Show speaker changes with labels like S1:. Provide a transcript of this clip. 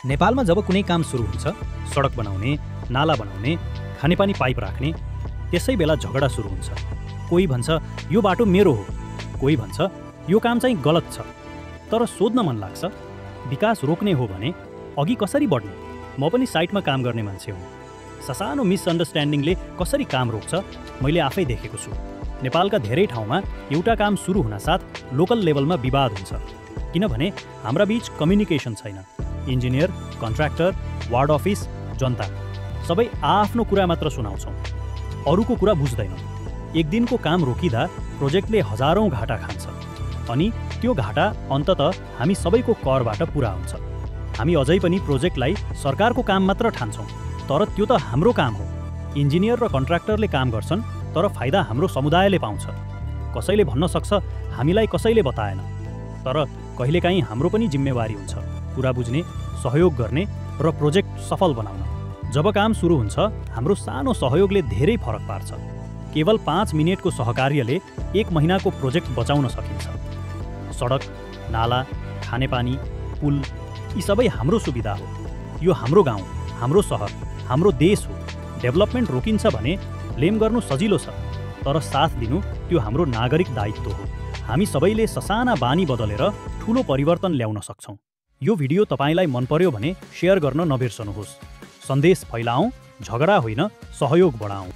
S1: नेपालमा जब कुनै काम सुरु हुन्छ, सडक बनाउने, नाला बनाउने, खानेपानी पाइप राख्ने, त्यसै बेला झगडा सुरु हुन्छ। कोही भन्छ यो बाटो मेरो हो, कोही भन्छ यो काम चाहिँ गलत छ। तर सोध्न मन लाग्छ, विकास रोक्ने हो भने अघि कसरी बढ्ने? म पनि साइटमा काम गर्ने मान्छे हुँ। ससानो मिसअन्डरस्ट्यान्डिङले कसरी काम रोक्छ मैले आफै देखेको छु। नेपालका धेरै ठाउँमा एउटा काम सुरु हुनासाथ लोकल लेभलमा विवाद हुन्छ, किनभने हाम्रा बीच कम्युनिकेसन छैन। इन्जिनियर, कन्ट्र्याक्टर, वार्ड अफिस, जनता सबै आफ्नो कुरा मात्र सुनाउँछौँ, अरूको कुरा बुझ्दैनौँ। एक दिनको काम रोकिँदा प्रोजेक्टले हजारौँ घाटा खान्छ, अनि त्यो घाटा अन्ततः हामी सबैको करबाट पुरा हुन्छ। हामी अझै पनि प्रोजेक्टलाई सरकारको काम मात्र ठान्छौँ, तर त्यो त हाम्रो काम हो। इन्जिनियर र कन्ट्र्याक्टरले काम गर्छन्, तर फाइदा हाम्रो समुदायले पाउँछ। कसैले भन्न सक्छ हामीलाई कसैले बताएन, तर कहिलेकाहीँ हाम्रो पनि जिम्मेवारी हुन्छ कुरा बुझ्ने, सहयोग गर्ने र प्रोजेक्ट सफल बनाउन। जब काम सुरु हुन्छ, हाम्रो सानो सहयोगले धेरै फरक पार्छ। केवल 5 मिनेटको सहकार्यले 1 महिनाको प्रोजेक्ट बचाउन सकिन्छ। सडक, नाला, खानेपानी, पुल यी सबै हाम्रो सुविधा हो। यो हाम्रो गाउँ, हाम्रो सहर, हाम्रो देश हो। डेभलपमेन्ट रोकिन्छ भने ब्लेम गर्नु सजिलो छ, तर साथ दिनु त्यो हाम्रो नागरिक दायित्व हो। हामी सबैले ससाना बानी बदलेर ठुलो परिवर्तन ल्याउन सक्छौँ। यो भिडियो तपाईलाई मन पर्यो भने शेयर गर्न नबिर्सनुहोस्। सन्देश फैलाऊँ, झगडा होइन, सहयोग बढाऊँ।